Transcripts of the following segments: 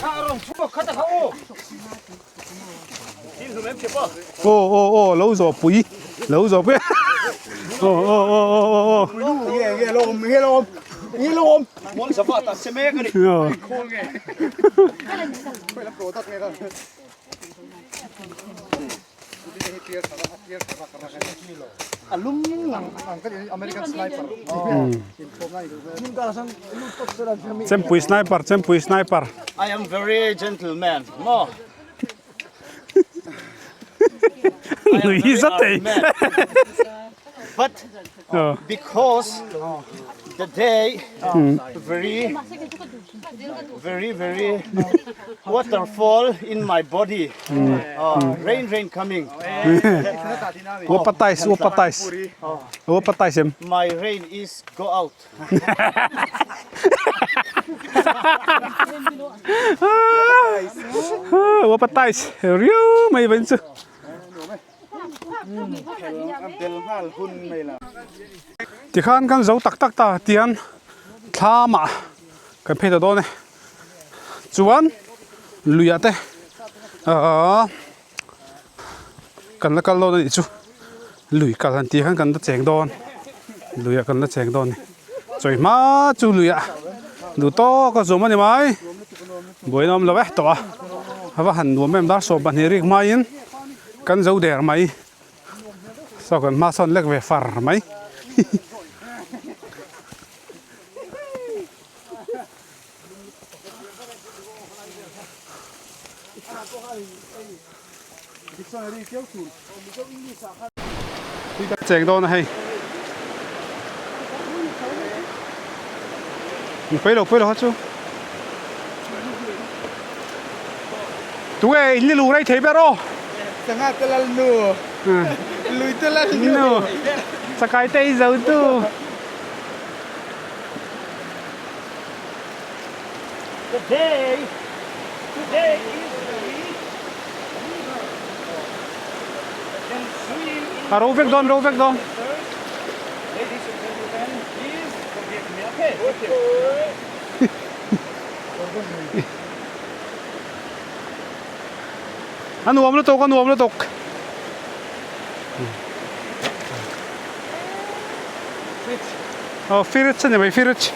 Aw aw aw lo zawh pui lo zawh pui aw aw aw aw aw aw Chempui sniper chempui sniper I am very gentleman maw Nui zat thei But because the day very very very waterfall in my body rain rain coming Wapatais wapatais wapatais em My rain is go out Wapatais riau mai vain chu Tikhan kan zo tak tak ta tian thlamah kan phei ta dawn e chuan luiah te ahh kan la kal dawn a nih chu lui kal han tih khan kan la cheng dawn luiah kan la cheng dawn a ni chawi hma chu luiah duh tawk a zawm a ni mai buaina awm lo e tawh a a va han nuam em dar 22 rik hmaiin kan zo der mai saw kan hma sawn lek ve far mai Cheng dawn a hei. Pui lo pui lo ha chu. Tunge in lu rei thei ber aw. Sangha te lal nu. Lui te lal nu. Chakai te i zo tu. The day today is very river. Can swim in A ro vek dawn ro vek dawn. Ladies and gentlemen, please forgive me. Okay, thank you. A nuam lutuk a nuam lutuk. Aw fridge a ni mai fridge.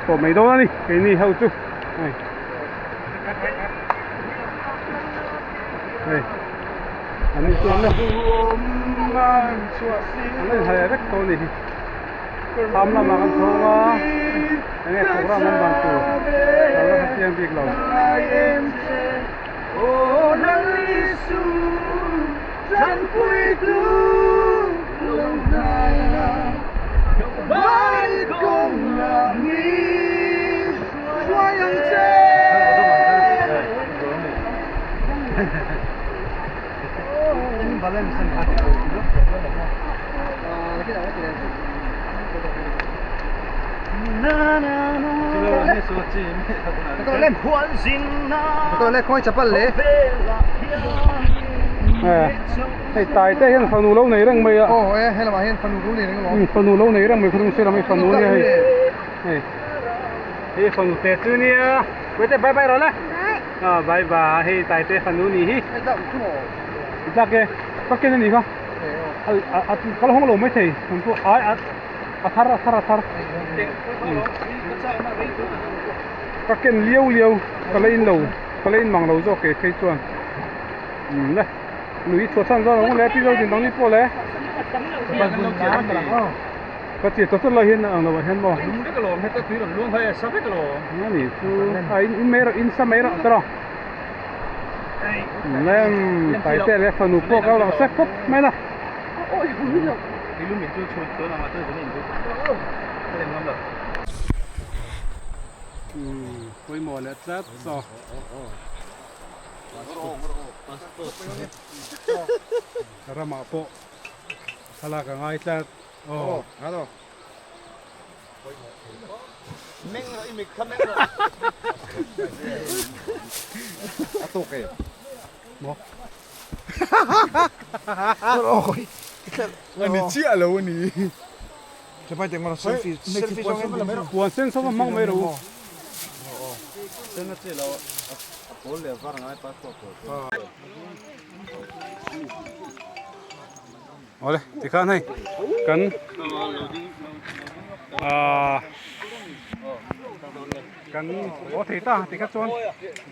Tawh mai dawn a ni keini ho chu hei hei an ni chu an la an la inhal vek tawh a ni hi thlam lamah kan chhawng a enge program an ban tur kan la hrechiang bik lo. Hei tai te hian fanu lo nei reng mai a aw e he lamah hian fanu lo nei reng alawm um fanu lo nei reng mai khawdung sir lam hi fanu ania hei hei hei fanu te chu nia wait bye bye rawh le ah bye bye hei tai te fanu ni hi tlak e ka ken ani kha a a kal hawng lo mai thei an pawh ai a a thar a thar a thar ka ken liau liau ka la in lo ka la in mang lo zawk ke phei chuan umm le lui chhuah chhan zawng ang le pi zo din dang ni pawh le ka chi tawt tawt lai hian ang lo ah hian maw ani chu a in in mai rawh in sa mai rawh tawh rawh lem taite leh fanu pawh ka lo sek khawp mai la. Umm pawimawh leh tlat chaw. Ramah pawh thlalak a ngai tlat aw. Maw. Ani chiah lo a ni. Puan sen sawm a hmang mai rawh u. Awle tikhan hei kan ahh kan haw thei ta tikha chuan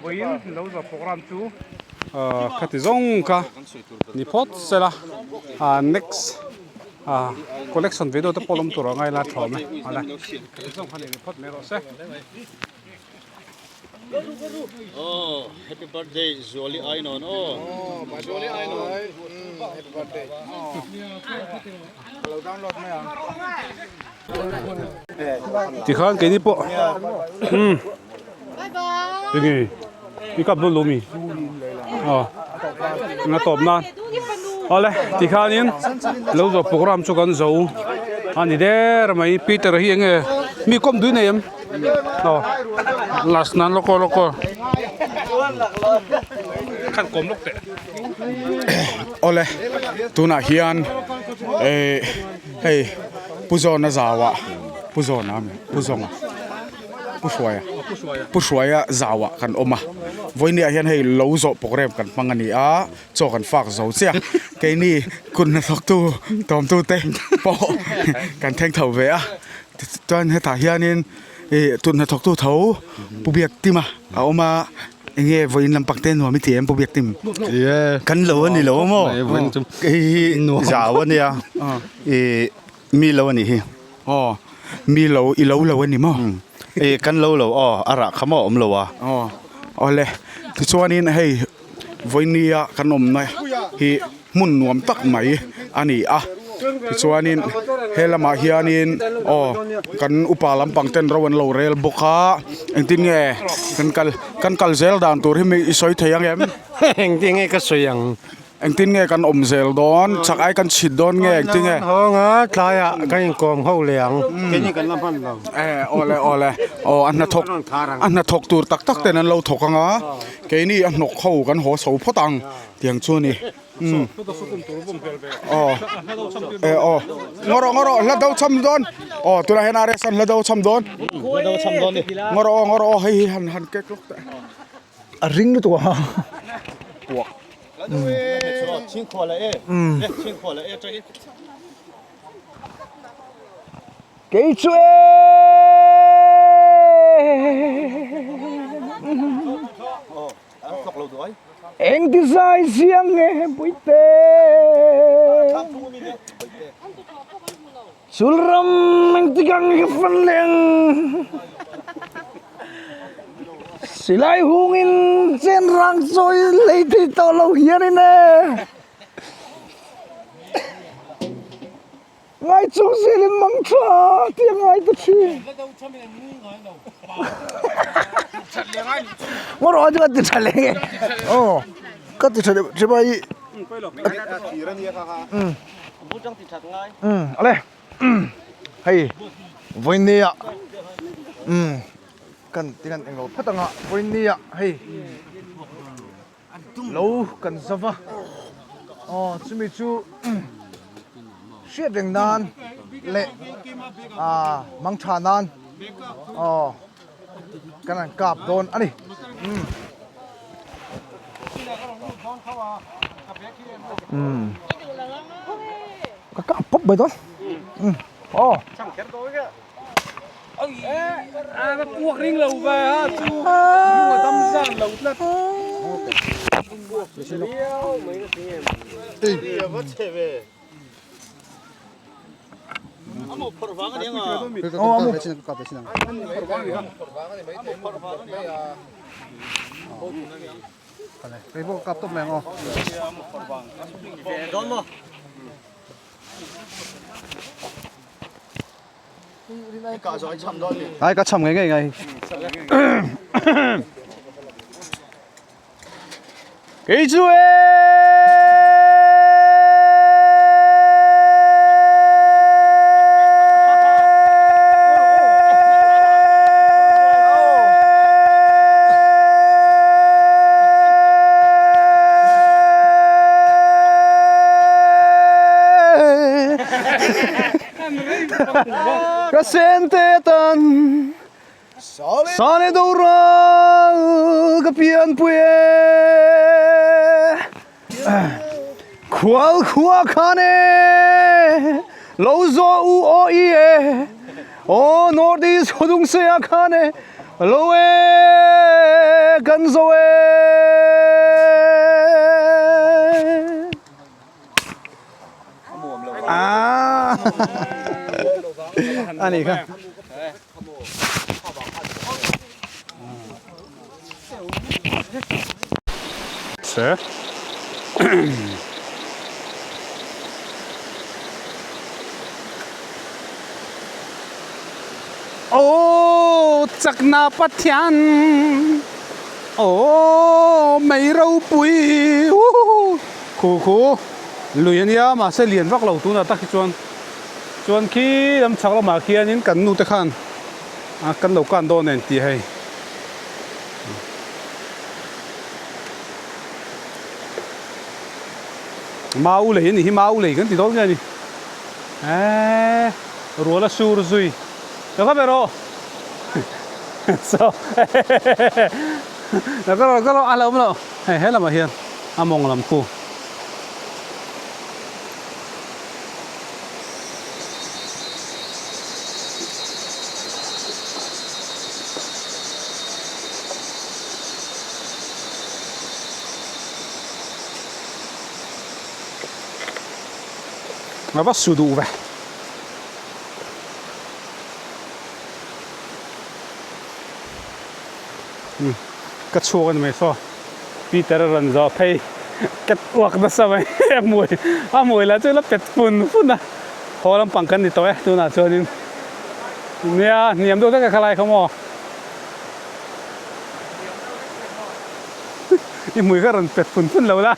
vawiin lo zawh program chu ahh khati zawng kha ni phawt sela ahh next ahh collection video te pawh lawm tur a ngai la thawm e awle khati zawng kha ni phawt mai rawh se. Oh, happy birthday Zuali Ainon oh. Zuali Ainon. Happy birthday. Lo download mai ang. Tikhan keini pawh umm enge i kap dawn lo mi aw nga tawp nan awle tikhanin lo zawh program chu kan zo a ni der mai Peter hi enge mi kawm dui nei em. Aw last nan lawk aw lawk aw khan kawm lawk teh. Awle tunah hian eh hei Pu Zawna zauah Pu Zawna ami Pu Zawnga Pu Hruaia Pu Hruaia zauah kan awm a vawinia hian hei lo zawh program kan hmang a ni a chaw kan fak zo chiah keini kut hnathawktu tawmtute pawh kan thleng tho ve a. Chuan hetah hianin ih tun hnathawktu tho Pu Biaktima a awm a enge vawiin lampang te nuam i ti em Pu Biaktim? Kan lo a ni lo maw? Hei hi zau a nia ih mi lo a nih hi. Aw mi lo i lo lo a ni maw? Ih kan lo lo aw a rah kha maw a awm lo a. Aw awle tichuanin hei vawinia kan awmna hi hmun nuam tak mai a ni a tichuanin he lamah hianin aw kan upa lampang ten ro an lo rel bawk a engtin nge kan kal kan kal zel dan tur hi mi i sawi thei ang em engtin nge ka sawi ang engtin nge kan awm zel dawn chak ai kan chhit dawn nge engtin nge hawng a tlaiah kan inkawm ho leh ang keini kan la hman lo eh awle awle aw a hnathawk a hnathawk tur tak tak ten an lo thawk ang a keini a hnawk ho kan haw chho phawt ang. Tiang chu a ni. Umm. Aw. E aw. Ngaw rawh ngaw rawh hla do cham dawn. Aw tunah hian RS an hla do cham dawn. Hla do cham dawn ni. Ngaw rawh aw ngaw rawh aw hei hi han han kek lawk teh. A ring lutuk a. Puak. Kei chu e Engti zai ziang nge Puite Chul ram engti kang nge ka fan leng Silai hungin chen rang chawi lei thei tawh lo hianin e. Ngai chung zelin mang tha tih a ngai ta thin. Ngaw rawh chu ka ti tha leh nge. Aw ka ti tha leh thin a i. Umm ale hei vawinia umm kan ti kan englo phawt anga vawinia hei. Lo kan zau va, aw chumi chu hriat reng nan leh ah mangtha nan aw kan han kap dawn a ni. Umm ka kap pawp mai dawn aw. Ai ka cham ngei ngei ngai. Kei chu e. Ka sente tan Sane doral ka pian pui e Khual khua khan e Lo zo u o i e O North East khodung se a khan e Lo e kan zo e A ni kha. Se. Aw chakna Pathian aw mei ropui Khu khu lui a nia mahse lian vak lo tunah tak hi chuan chuan khi lam chhak lamah khianin kan nu te khan a kan lo kan dawn nen tih hei. Mau lei a nih hi mau lei kan ti dawn nge a ni eee rual a sur zui lo kha ber aw so lo ka rawh ka rawh a hlauhawm loh hei he lamah hian a mawng lam khu. A va su duh ve. Ka chhuak a ni mai saw. Peter a rawn zawh phei ket uak nasa mai a hmui a hmui lah chu la pet fun fun a. Haw lampang kan ni tawh e tunah chuanin nia hniam deuh vek a khalai kha maw. I hmui kha rawn pet fun fun lo la.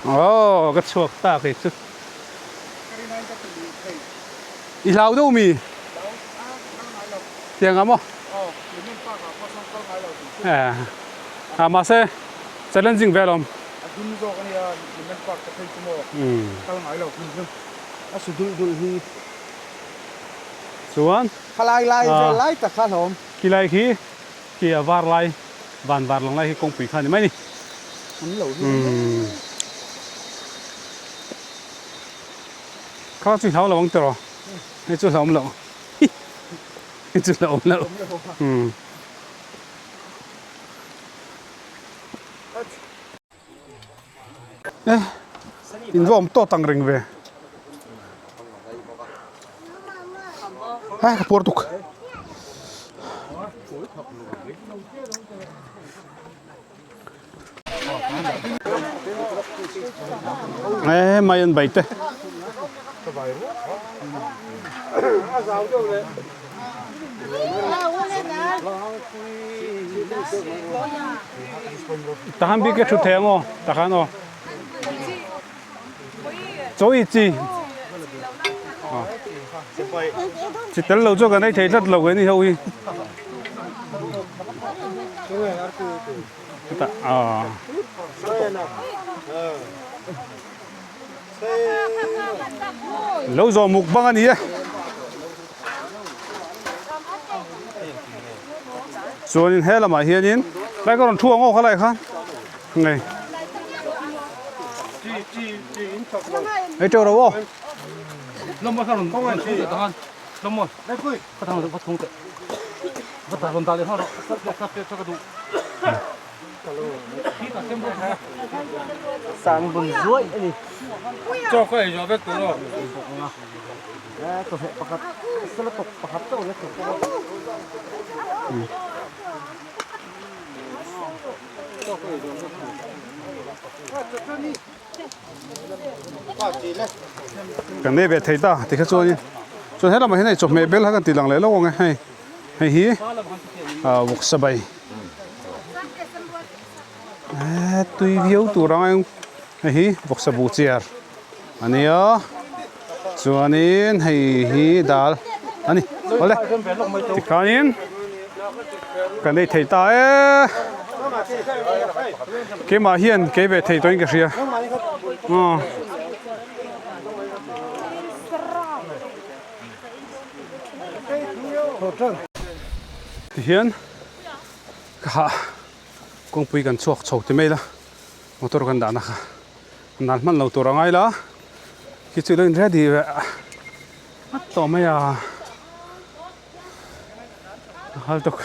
Aww ka chhuak ta kei chu. I hlau deuh mi? Tiang ah maw? A mahse challenging vel awm. A dum zawk a nia Hlimen Park te phei chu maw kal ngai lo hmun chu. A su dulh dulh hi. Chuan. Khalai lai vel lai tak kha hlawm. Khi lai khi khi a var lai van var lang lai khi kawngpui kha a ni mai ni. An lo hi. Kha chu i hlau lo ang tiraw? Hei chu hlauhawm loh. Hei chu hlauhawm loh. Umm. Eh, in va awm tawt ang reng ve. Eh, ka puar tuk. Eh, mai an bai te. Tahan bik e thu thei ang aw, takhan aw. Chawi chi. Chi tel lo chu kan ei thei tlat lo ke ni ho hi. Chutah aw. Lo zawh mukbang a ni e. Chuanin he lamah hianin lai ka rawn thu ang aw kha lai khan ngei. Ei teuh ro aw. Kan nei ve thei ta tikha chuanin chuan helamah hian hei chawhmeh bel kha kan tih lang leh lawk ang e hei hei hi ah vawksa bai eh tui viau tur ang eng hei hi vawksa buh chiar a nia chuanin hei hi dal a ni awle tikhanin kan ei thei ta e keimah hian kei ve thei tawhin ka hria aw. Tihian ka hah kawngpui kan chhuak chho ti mai la motor kan dahna kha nal hman lo tur a ngai la khi chu ilo in ready ve a tawh mai a a hal tawk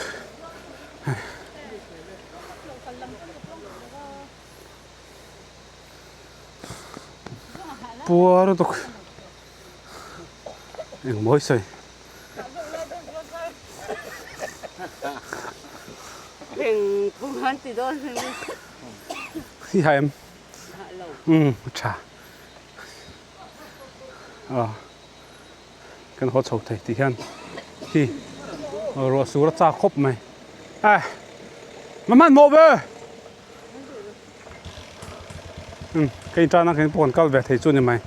puar lutuk eng mawi sawi. Hi hai em umm tha aw kan haw chho thei tih hian hi ruah sur a chak khawp mai eh hmanhmawh ve. Umm ka intan a kan pawh kan kal ve thei chu a ni mai.